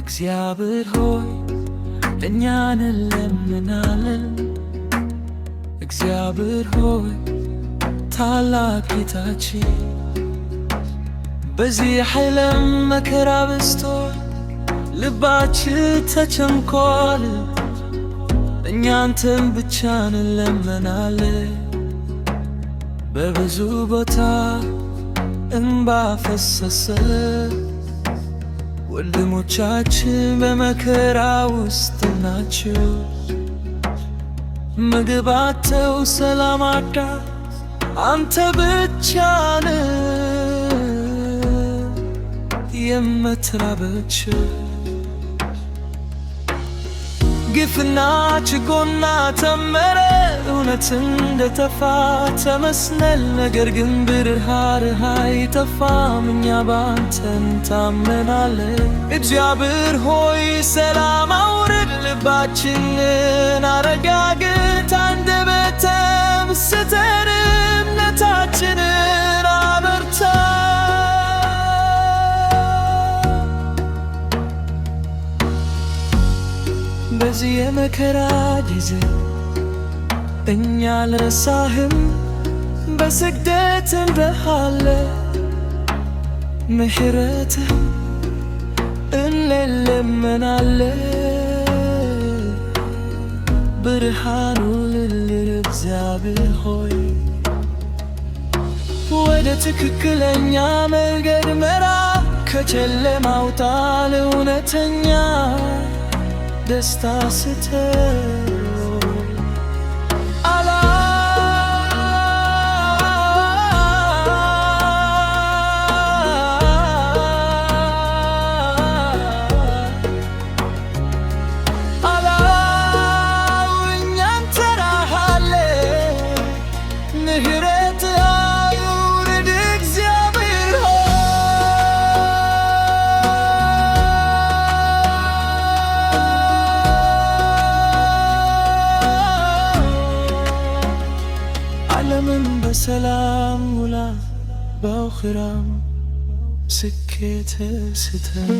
እግዚአብሔር ሆይ፣ እኛ እንለምናለን። እግዚአብሔር ሆይ፣ ታላቅ ጌታችን፣ በዚህ ዓለም መከራ በዝቷል፣ ልባችን ተጨንቋል። እኛ አንተን ብቻ እንለምናለን። በብዙ ቦታ እንባ ፈሰሰ፣ ወንድሞቻችን በመከራ ውስጥ ናቸው። ምግብ አጥተው ሰላም አጥተው፣ አንተ ብቻ ነህ የምትራባቸው። ግፍና ጭቆና ተመረ፣ እውነት እንደጠፋ ተመስሏል። ነገር ግን ብርሃንህ አይጠፋም፣ እኛ ባንተ እንታመናለን። እግዚአብሔር ሆይ፣ ሰላም አውርድ፣ ልባችንን አረጋግጥ፣ አንደበትም ስጠን፣ እምነታችንን አበርታ። በዚህ የመከራ ጊዜ እኛ አልረሳህም፣ በስግደት እንጠራሃለን፣ ምሕረትህ እንለምናለን። ብርሃኑ ልልል እግዚአብሔር ሆይ፣ ወደ ትክክለኛ መንገድ ምራ፣ ከጨለማ አውጣን፣ እውነተኛ ደስታ ስጠን። አላው እኛ እንጠራሃለን፣ ምህረት ይውረድ እግዚአብሔር ሆይ። ዓለምን በሰላም ሙላ፣ በአኽራም ስኬት ስጠን።